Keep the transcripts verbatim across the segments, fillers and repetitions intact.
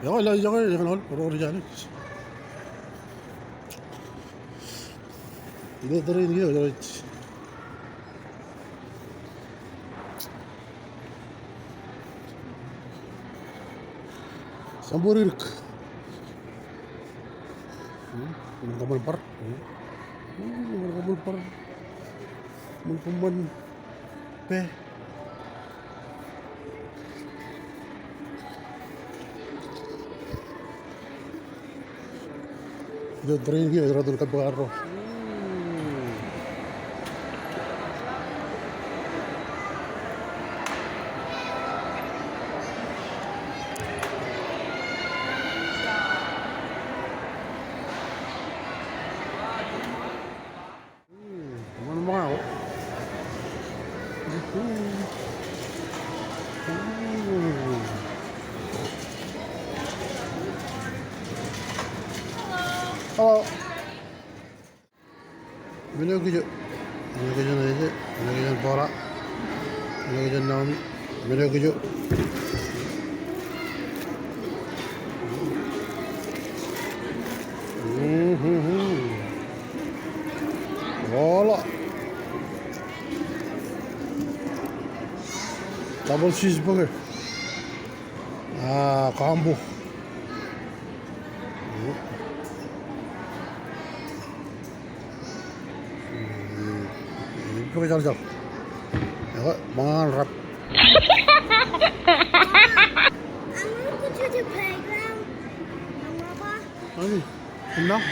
Eo, ilo ijoke, ilo ḷọk, ḷọk, ḷọk, ḷọk. Ilo tōre in kiiō, ḷọk. Samburirik. Hmm, kōṃṃan bar. Hmm, kōṃṃan bar. Kōṃṃan, kōṃṃan pe. Ilo tōre in kiiō, ilo tōre in kiiō. Hmm, kōṃṃan ṃōñā ko. Hmm. Hmm. Hello. Men eo kijo. Men eo kijo Naije. Men eo kijo Bora. Men eo kijo Naomi. Men eo kijo. Mhm. Ḷọk. Double cheeseburger. Ah, combo. Ippān jar jar. Eo, ṃōñā ḷọk. I'm gonna go to the playground. Amen. Enough.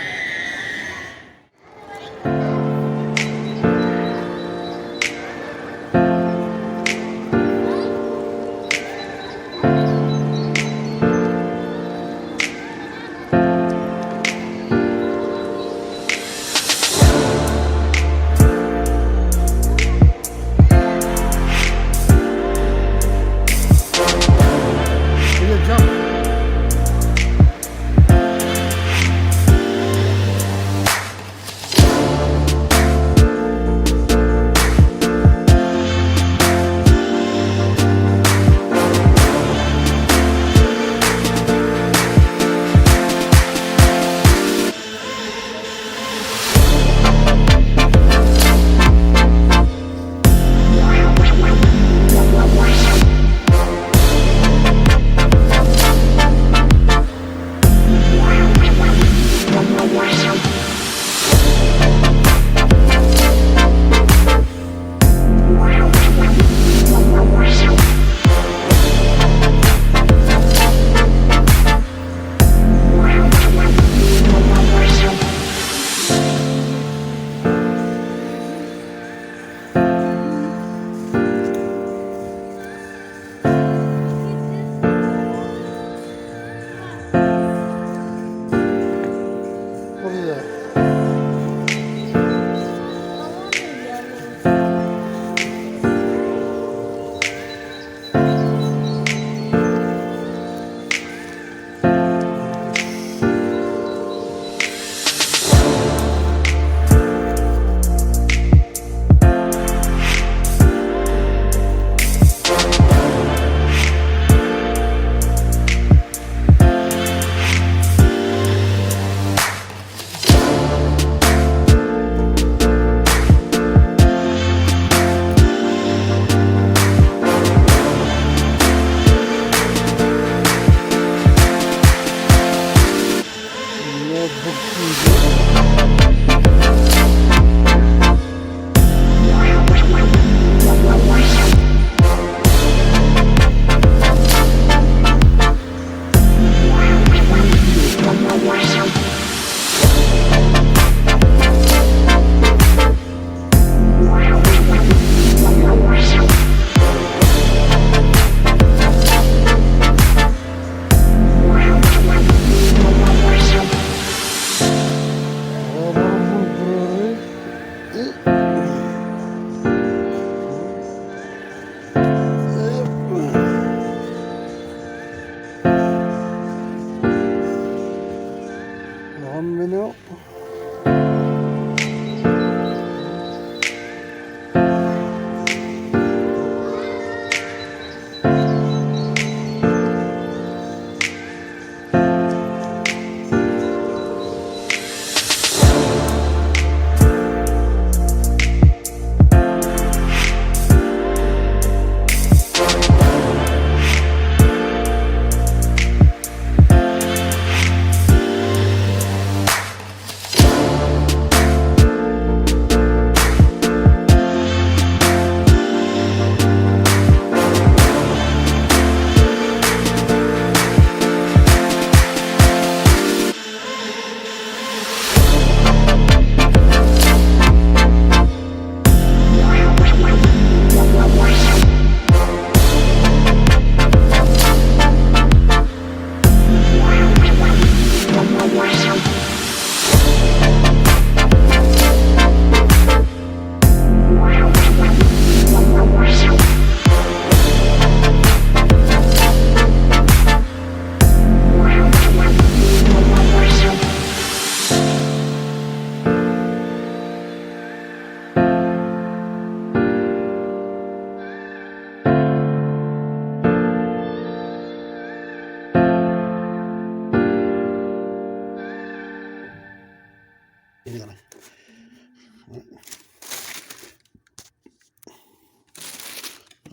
Ini kaṇe.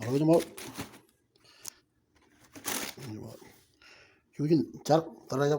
Ḷọk ijmour. Jujen jar, tōre jar.